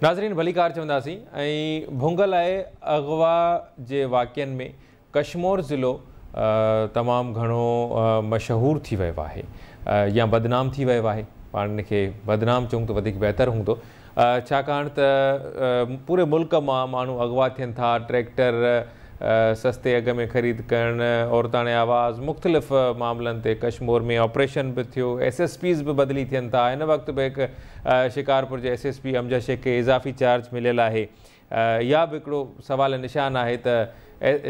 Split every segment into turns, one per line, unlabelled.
नाज़रीन भलीकार चवंदासीं ऐं भुंग लाइ अगवा जे वाक़िअनि में कश्मोर ज़िलो तमामु घणो मशहूर थी वियो आहे या बदनाम थी वियो आहे। पाण हिनखे बदनाम चऊं त वधीक बहितर हूंदो, छाकाणि त पूरे मुल्क मां माण्हू अगवा थियनि था। ट्रैक्टर सस्ते अघ में ख़रीद करणु, औरताणे आवाज़, मुख़्तलिफ़ मामलनि ते कश्मोर में ऑपरेशन बि थियो, एस एस पीज़ बि बदिली थियनि था। हिन वक़्तु बि हिकु शिकारपुर जे S S P Amjad Shaikh खे इज़ाफ़ी चार्ज मिलियलु आहे। इहा बि हिकिड़ो सवाल निशान आहे त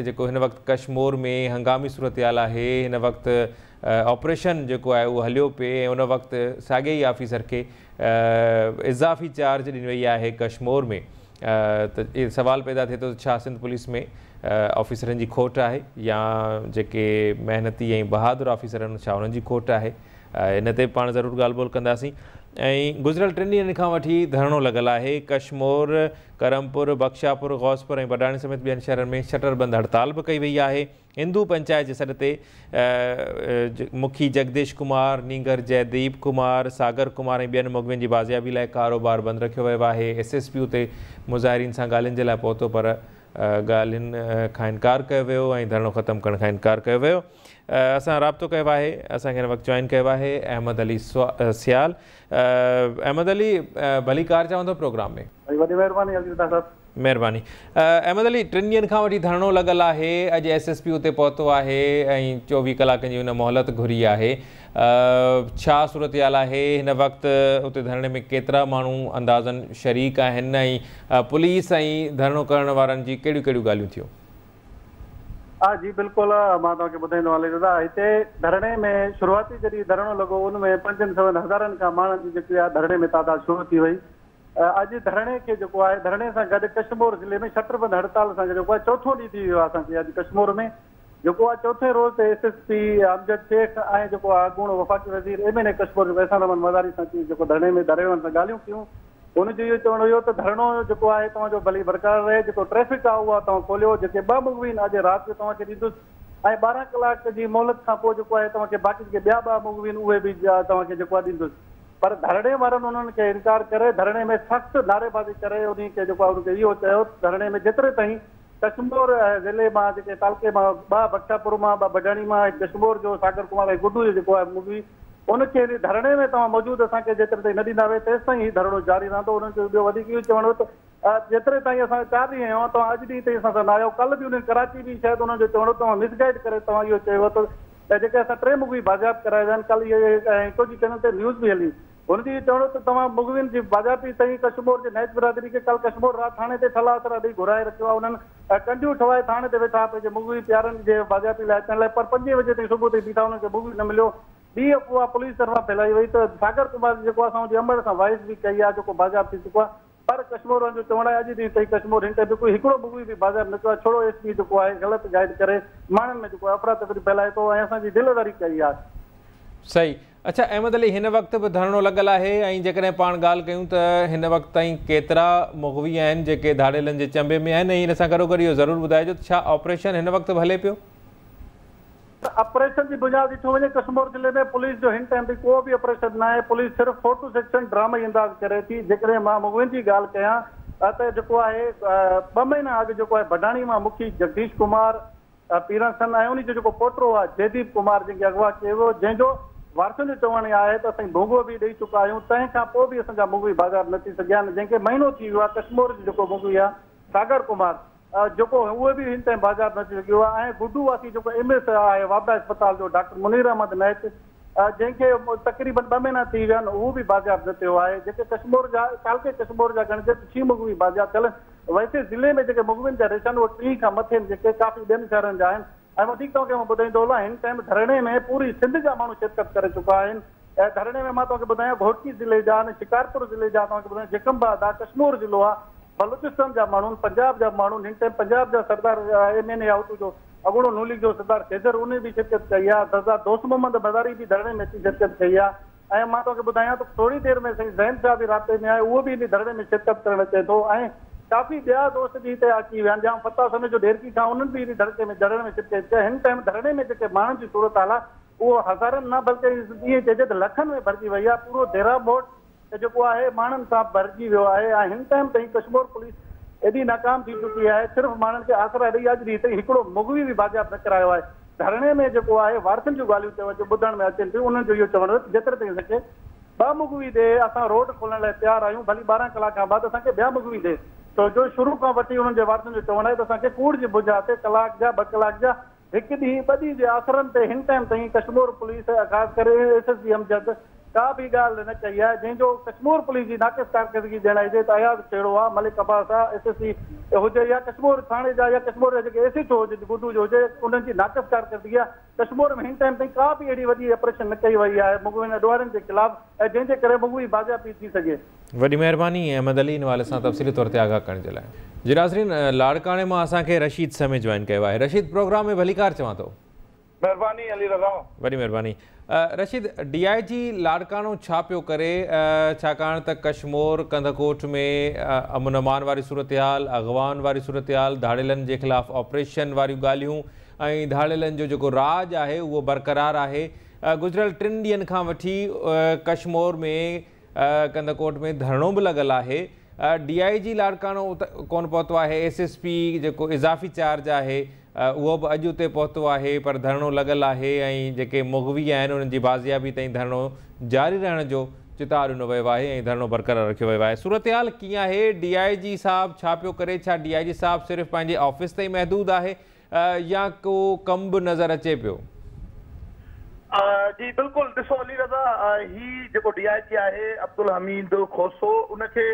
जेको हिन वक़्तु कश्मोर में हंगामी सूरत हाल आहे, हिन वक़्तु ऑपरेशन जेको आहे उहो हलियो पिए ऐं उन वक़्तु साॻे ई ऑफिसर खे इज़ाफ़ी चार्ज ॾिनी वई आहे कश्मोर में। त इहो सवाल पैदा थिए थो छा सिंध पुलिस में ऑफिसरनि जी खोट आहे या जेके मेहनती ऐं बहादुर ऑफिसर आहिनि छा उन्हनि जी खोट आहे? इन ते पाण ज़रूरु ॻाल्हि ॿोल कंदासीं। ऐं गुज़िरियल 3 ॾींहंनि खां वठी धरणो लॻल आहे। कश्मोर, करमपुर, बख्शापुर, गौसपुर ऐं बडाणी समेत ॿियनि शहरनि में शटर बंद हड़ताल बि कई वई आहे। हिंदू पंचायत जे सॾ ते मुखी जगदीश कुमार, नींगर जयदीप कुमार, सागर कुमार ऐं ॿियनि मुग़वियुनि जी बाज़ियाबी लाइ कारोबार बंदि रखियो वियो आहे। एस एस पी उते मुज़ाहिरीन सां ॻाल्हियुनि जे लाइ पहुतो, पर ॻाल्हियुनि खां इनकार कयो वियो ऐं धरणो ख़तमु करण खां इनकार कयो वियो। असां राब्तो कयो आहे, असांखे हिन वक़्तु जॉइन कयो आहे अहमद अली सियाल। अहमद अली, भलीकार चवंदो प्रोग्राम में।
वॾी महिरबानी अली साहब।
महिरबानी। अहमद अली, 3 ॾींहंनि खां वठी धरणो लॻल आहे, अॼु एस एस पी उते पहुतो आहे ऐं 24 कलाकनि जी हुन मोहलत घुरी आहे। छा सूरत हाल आहे हिन वक़्तु? उते धरणे में केतिरा माण्हू अंदाज़न शरीक आहिनि ऐं पुलिस ऐं धरणो करण वारनि जी कहिड़ियूं कहिड़ियूं ॻाल्हियूं थियूं?
हा जी बिल्कुलु, मां तव्हांखे ॿुधाईंदो हलां दादा। हिते धरणे में शुरूआती जॾहिं धरणो लॻो उन में 500 हज़ारनि खां माण्हुनि जी जेकी आहे धरणे में तादाद शुरू थी वई। अॼु धरणे खे जेको आहे धरणे सां गॾु कश्मोर ज़िले में शटर बंद हड़ताल सां जेको आहे चोथों ॾींहुं थी वियो आहे। असांखे अॼु कश्मोर में जेको आहे चोथे रोज़ ते S S P Amjad Shaikh ऐं जेको आहे अॻूणो वफ़ाक़ी वज़ीर एम एन ए कश्मोर जेको एहसान रहमान मज़ारी सां जेको धरणे में धरणे सां ॻाल्हियूं कयूं। हुनजो इहो चवणु हुयो त धरणो जेको आहे तव्हांजो भली बरक़रार रहे, जेको ट्रैफिक आहे उहा तव्हां खोलियो, जेके 2 मुग़विन अॼु राति जो तव्हांखे ॾींदुसि ऐं 12 कलाक जी मोहलत खां पोइ जेको आहे तव्हांखे बाक़ी जेके ॿिया 2 मुग़विन उहे बि तव्हांखे जेको आहे ॾींदुसि। पर धरणे वारनि उन्हनि खे इनकार करे धरणे में सख़्तु नारेबाज़ी करे उन खे जेको आहे उनखे इहो चयो धरणे में जेतिरे ताईं कश्मोर ज़िले मां जेके तालुके मां 2 बख्शापुर मां 2 बडाणी मां कश्मोर जो सागर कुमार ऐं गुड्डू जो जेको आहे मुग़वी उनखे धरणे में तव्हां मौजूदु असांखे जेतिरे ताईं न ॾींदा वए तेसि ताईं हीउ धरणो जारी रहंदो। उन्हनि जो ॿियो वधीक इहो चवणु हो त जेतिरे ताईं असां 4 ॾींहं आया तव्हां अॼु ॾींहुं ताईं असां सां न आयो। कल्ह बि उन्हनि कराची बि शायदि उन्हनि जो चवणु हो तव्हां मिसगाइड करे तव्हां इहो चयो त जेके असां 3 मुग़वी बाज़ियाब कराया विया आहिनि। कल्ह इहे कुझु चैनल ते न्यूज़ बि हली, हुनजी इहो चवणु त तव्हां मुग़वियुनि जी बाज़ियाबी ताईं कश्मोर जे नैच बिरादरी खे कल्ह कश्मोर राति थाणे ते ठला आसरा ॾेई घुराए रखियो आहे। उन्हनि कंडियूं ठवाए थाणे ते वेठा पंहिंजे मुग़वी प्यारनि जे बाज़ियाबी लाइ अचण लाइ, पर 5 बजे ताईं सुबुह ताईं बीठा, उन्हनि खे मुग़वी न मिलियो। ॿी अफ़वाह पुलिस तरफ़ां फैलाई वई त सागर कुमार जेको असां हुनजी अमड़ सां वाइस बि कई आहे जेको बाज़ियाब थी चुको आहे, पर कश्मोर वारनि जो चवणु आहे अॼु ॾींहुं ताईं कश्मोर हिन टाइम कोई हिकिड़ो मुग़वी बि बाज़ियाब न थियो आहे। छोड़ो एस पी जेको आहे ग़लति गाइड करे माण्हुनि में जेको आहे अफ़रा तफ़री फैलाए थो ऐं असांजी दिलि आज़ारी कई आहे।
सही। अच्छा अहमद अली, हिन वक़्तु बि धरणो लॻल आहे ऐं जेकॾहिं पाण ॻाल्हि कयूं त हिन वक़्तु ताईं केतिरा मुग़वी आहिनि जेके धाड़ेलनि जे चंबे में आहिनि ऐं हिन सां गॾोगॾु इहो ज़रूरु ॿुधाइजो त छा ऑपरेशन हिन वक़्तु बि हले पियो?
ऑपरेशन जी बुनियाद ॾिठो वञे कश्मोर ज़िले में पुलिस जो हिन टाइम ते को बि ऑपरेशन न आहे। पुलिस सिर्फ़ फोटो सेक्शन ड्रामा अंदाज़ करे थी। जेकॾहिं मां मुग़वियुनि जी ॻाल्हि कयां त जेको आहे 2 महीना अॻु जेको आहे बडाणी मां मुखी जगदीश कुमार पीरासन ऐं उन जो जेको पोटरो आहे जयदीप कुमार जंहिंखे अगवा कयो वियो, जंहिंजो वारसनि जो चवणु आहे त असां भोगो बि ॾेई चुका आहियूं, तंहिंखां पोइ बि असांजा मुग़वी बाज़ार न थी सघिया आहिनि। जंहिंखे महीनो थी वियो आहे कश्मोर जो जेको मुग़वी आहे सागर कुमार जेको उहो बि हिन टाइम बाज़ार न थी सघियो आहे। ऐं गुड्डू वासी जेको एम एस आहे वापडा अस्पताल जो डॉक्टर मुनीर अहमद नैच जंहिंखे तक़रीबन 2 महीना थी विया आहिनि उहो बि बाज़ियाब न थियो आहे। जेके कश्मोर जा तालुके कश्मोर जा ॻणिजे त 6 मुग़वी बाज़ियाब थियल आहिनि। वैसे ज़िले में जेके मुग़वियुनि जा रेशा आहिनि उहे 3 खां मथे आहिनि जेके काफ़ी ॿियनि शहरनि जा आहिनि। ऐं वधीक तव्हांखे मां ॿुधाईंदो हलां हिन टाइम धरणे में पूरी सिंध जा माण्हू शिरकत करे चुका आहिनि। ऐं धरणे में मां तव्हांखे ॿुधायां घोटकी ज़िले जा आहिनि, शिकारपुर ज़िले जा, तव्हांखे ॿुधायां जेकम्बाद आहे, कश्मोर ज़िलो आहे, बलूचिस्तान जा माण्हू, पंजाब जा माण्हू। हिन टाइम पंजाब जा सरदार एम एन ए आहे जो अॻूणो नून लीग जो सरदार खेजर उन बि शिरकत कई आहे, सरदार दोस्त मोहम्मद मज़ारी बि धरणे में अची शिरकत कई आहे। ऐं मां तव्हांखे ॿुधायां त थोरी देरि में साईं ज़ैन साहिब बि राब्ते में आहे, उहो बि इन धरणे में शिरकत करणु अचे थो। ऐं काफ़ी ॿिया दोस्त बि हिते अची विया आहिनि, जाम फता समे जो ढेरकी खां उन्हनि बि इन धरणे में शिरकत कई। हिन टाइम धरणे में जेके माण्हुनि जी सूरत हाल आहे उहो हज़ारनि न बल्कि ईअं चइजे त लखनि में भरिजी वई आहे। पूरो डेरा मोड़ जेको आहे माण्हुनि सां भरिजी वियो आहे ऐं हिन टाइम ताईं कश्मोर पुलिस एॾी नाकाम थी चुकी आहे, सिर्फ़ माण्हुनि खे आसरा ॾेई अॼु ॾींहुं ताईं हिकिड़ो मुग़वी बि बाज़ियाब न करायो आहे। धरणे में जेको आहे वारसनि जूं ॻाल्हियूं ॿुधण में अचनि थियूं, उन्हनि जो इहो चवणु हो जेतिरे ताईं असांखे ॿ मुग़वी ॾे, असां रोड खोलण लाइ तयारु आहियूं, भली 12 कलाक खां बाद असांखे ॿिया मुग़वी ॾे। छो जो शुरू खां वठी उन्हनि जे वारसनि जो चवणु आहे त असांखे कूड़ जी बुनियाद ते कलाक जा 2 कलाक जा हिकु ॾींहुं 2 ॾींहं जे आसरनि ते हिन टाइम ताईं कश्मोर पुलिस ख़ासि करे SSP Amjad का बि ॻाल्हि न कई आहे, जंहिंजो कश्मोर पुलिस जी नाक़िस कारकर्दगी ॼणाइजे त अयाज़ खेड़ो आहे, मलिक अब्बास आहे, SSP हुजे या कश्मोर थाणे जा या कश्मोर जा जेके SHO हुजे गुडू जो हुजे, उन्हनि जी नाक़िस कारकर्दगी आहे। कश्मोर में हिन टाइम ताईं का बि अहिड़ी वॾी ऑपरेशन न कई वई आहे मुग़विन ॾोहारियुनि जे ख़िलाफ़ ऐं जंहिंजे करे मुग़वी बाज़ियाबी थी सघे।
वॾी महिरबानी अहमद अली इन हवाले सां तफ़सीली तौर ते आगाह करण जे लाइ। जी नाज़रीन, लाड़काणे मां असांखे रशीद समे जॉइन कयो आहे। रशीद, प्रोग्राम में भलीकार चवां थो।
महिरबानी अली रज़ा।
वॾी महिरबानी। रशीद, DIG Larkano छा पियो करे? छाकाणि त कश्मोर कंधकोट में अमन अमान वारी सूरत हाल, अग़वान वारी सूरत हाल, धाड़ेलनि जे ख़िलाफ़ ऑपरेशन वारियूं ॻाल्हियूं ऐं धाड़ेलनि जो जेको राज आहे उहो बरक़रार आहे। गुज़िरियल 3 ॾींहनि खां वठी कश्मोर में कंधकोट में धरणो बि लॻल आहे। DIG Larkano कोन पहुतो आहे, SSP जेको इज़ाफ़ी चार्ज आहे उहो बि अॼु उते पहुतो आहे, पर धरणो लॻल आहे ऐं जेके मुग़वी आहिनि उन्हनि जी बाज़ियाबी ताईं धरणो जारी रहण जो चिताउ ॾिनो वियो आहे ऐं धरणो बरक़रार रखियो वियो आहे। सूरत हाल कीअं आहे? DIG साहिबु छा पियो करे? छा DIG साहिबु सिर्फ़ पंहिंजे ऑफिस ताईं महदूद आहे या को कमु बि नज़र अचे पियो?
जी बिल्कुलु, ॾिसो अली रज़ा, ही जेको DIG आहे अब्दुल हमीद खोसो, उनखे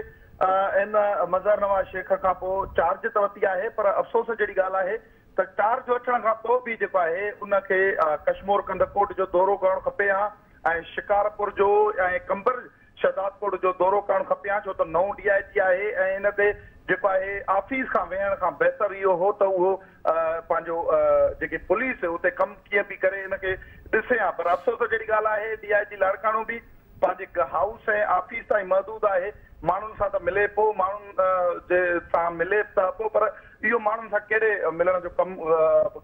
इन मज़हर नवाज़ शेख खां पोइ चार्ज त वरिती आहे, पर अफ़सोस जहिड़ी ॻाल्हि आहे त चार्ज वठण खां पोइ बि जेको आहे उनखे कश्मोर कंदकोट जो दौरो करणु खपे हा ऐं शिकारपुर जो ऐं कंबर शहदादकोट जो दौरो करणु खपे हा, छो त नओं DIG आहे ऐं इन ते जेको आहे ऑफिस खां वेहण खां बहितर इहो हो त उहो पंहिंजो जेके पुलिस उते कमु कीअं पई करे इनखे ॾिसे हा। पर अफ़सोस जहिड़ी ॻाल्हि आहे DIG Larkano बि पंहिंजे हाउस ऐं ऑफिस ताईं महदूद आहे, माण्हुनि सां त मिले पियो, माण्हुनि जे सां मिले त पियो, पर इहो माण्हुनि सां कहिड़े मिलण जो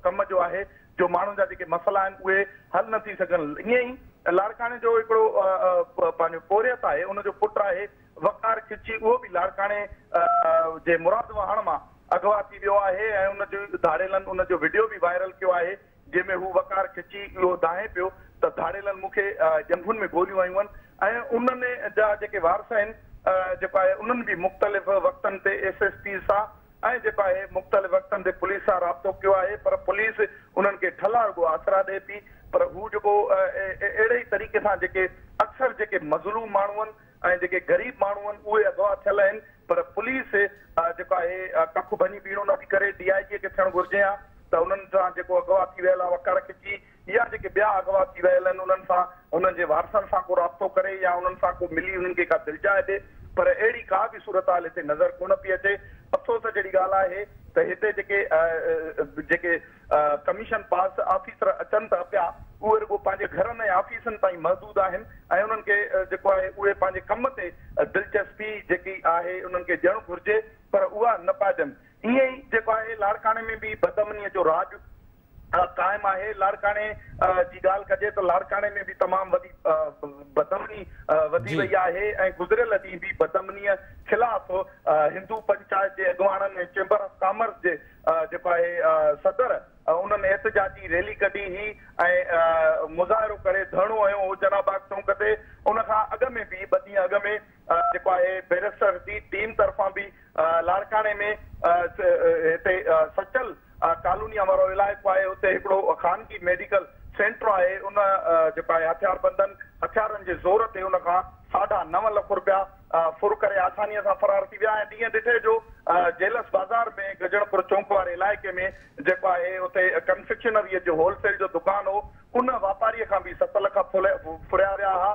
कमु जो आहे जो माण्हुनि जा जेके मसइला आहिनि उहे हल न थी सघनि। ईअं ई लाड़काणे जो हिकिड़ो पंहिंजो पोरियत आहे, उनजो पुटु आहे वकार खिची, उहो बि लाड़काणे जे मुराद वहाण मां अगवा थी वियो आहे ऐं उनजो धाड़ेलनि उनजो वीडियो बि वायरल कयो आहे जंहिंमें हू वकार खिची इहो दाहे पियो त धाड़ेलनि मूंखे ॼंघुनि में गोलियूं आयूं आहिनि ऐं उन्हनि जा जेके वारस आहिनि जेको आहे उन्हनि बि मुख़्तलिफ़ वक़्तनि ते SSP सां ऐं जेको आहे मुख़्तलिफ़ वक़्तनि ते पुलिस सां राब्तो कयो आहे, पर पुलिस उन्हनि खे ठला रुॻो आसरा ॾिए पई। पर हू जेको अहिड़े ई तरीक़े सां जेके अक्सर जेके मज़लूम माण्हू आहिनि ऐं जेके ग़रीब माण्हू आहिनि उहे अगवा थियल आहिनि, पर पुलिस जेको आहे कख भञी बीणो नथी करे। DIG खे थियणु घुरिजे हा त उन्हनि सां जेको अगवा थी वियल आहे वकार खिची या जेके ॿिया अगवा थी वियल आहिनि उन्हनि सां उन्हनि जे वारसनि सां को राब्तो करे या उन्हनि सां को मिली उन्हनि खे का दिलजाए ॾिए, पर अहिड़ी का बि सूरत हाल हिते नज़र कोन पई अचे। अफ़सोस जहिड़ी ॻाल्हि आहे त हिते जेके जेके कमीशन पास ऑफिसर अचनि था पिया उहे रुॻो पंहिंजे घरनि ऐं ऑफिसनि ताईं महदूद आहिनि ऐं उन्हनि खे जेको आहे उहे पंहिंजे कम ते दिलचस्पी जेकी आहे उन्हनि खे ॾियणु घुरिजे, पर उहा न पिया ॾियनि। ईअं ई जेको आहे लाड़काणे में बि बदअमनीअ जो राज क़ाइमु आहे। लाड़काणे जी ॻाल्हि कजे त लाड़काणे में बि तमामु वॾी बदअमनी वधी वई आहे ऐं गुज़िरियल ॾींहुं बि बदअमनीअ ख़िलाफ़ हिंदू पंचायत जे अॻुवाणनि ऐं चेंबर ऑफ कॉमर्स जे जेको आहे सदर उन्हनि एहतजाजी रैली कढी हुई ऐं मुज़ाहिरो करे धरणो हयो हो जनाबाग चौक ते। उन खां अॻु में बि 2 ॾींहं अॻु में जेको आहे बैरिस्टर जी टीम तरफ़ां बि लाड़काणे में हिते सचल कॉलोनी वारो इलाइक़ो आहे उते हिकिड़ो ख़ानगी मेडिकल सेंटर आहे, उन जेको आहे हथियारबंदनि हथियारनि जे ज़ोर ते उन खां 9.5 लख रुपया फुर करे आसानीअ सां फरार थी विया। ऐं ॾींहुं ॾिठे जो जेलस बाज़ार में गजणपुर चौक वारे इलाइक़े में जेको आहे उते कन्फेक्शनरीअ जो होलसेल जो दुकान हो, उन वापारीअ खां बि 7 लख फुरिया विया हुआ।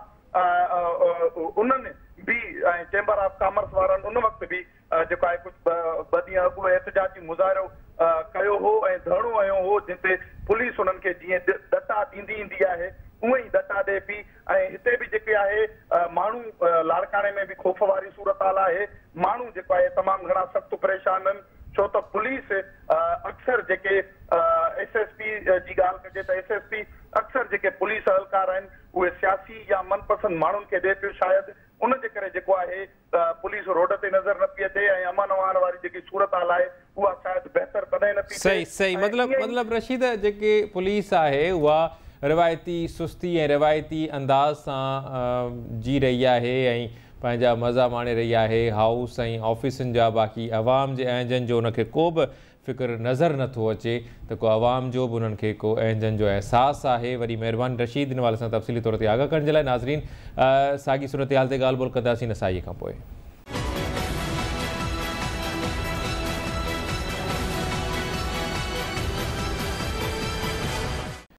उन्हनि बि ऐं चेंबर ऑफ कॉमर्स वारनि उन वक़्तु बि जेको आहे कुझु 2 ॾींहं अॻु एहतजाजी मुज़ाहिरो कयो हो ऐं धरणो हयो हो, जिते पुलिस उन्हनि खे जीअं ॾटा ॾींदी ईंदी आहे उअं ई ॾटा ॾिए पई। ऐं हिते बि जेके आहे माण्हू लाड़काणे में बि ख़ौफ़ वारी सूरत हाल आहे, माण्हू जेको आहे तमामु घणा सख़्तु परेशान आहिनि, छो त पुलिस अक्सर जेके SSP जी ॻाल्हि कजे त SSP अक्सर जेके पुलिस अहलकार आहिनि उहे सियासी या मनपसंद माण्हुनि खे ॾिए पियो, शायदि ان جي ڪري جيڪو آهي پوليس روڊ تي نظر نه پئي اچي ۽ امن امان واري جيڪي صورتحال آهي اها شايد بهتر تڏهن نه پئي ٿئي.
صحيح صحيح مطلب رشيد جيڪي پوليس آهي اها روايتي سستي ۽ روايتي انداز سان جي رهي آهي ۽ پنهنجا مزا ماڻي رهي آهي هائوس ۽ آفيسن جا، باقي عوام جي اهنجن جو ان کي ڪو به فڪر نظر نٿو اچي ته ڪو عوام جو به انهن کي ڪو اهنجن جو احساس آهي. وڏي مهرباني رشيد ان حوالي سان تفصيلي طور تي آگاهه ڪرڻ جي لاء. ناظرين ساڳي صورتحال تي ڳالهه ٻولهه ڪنداسين نسائي کان پوء.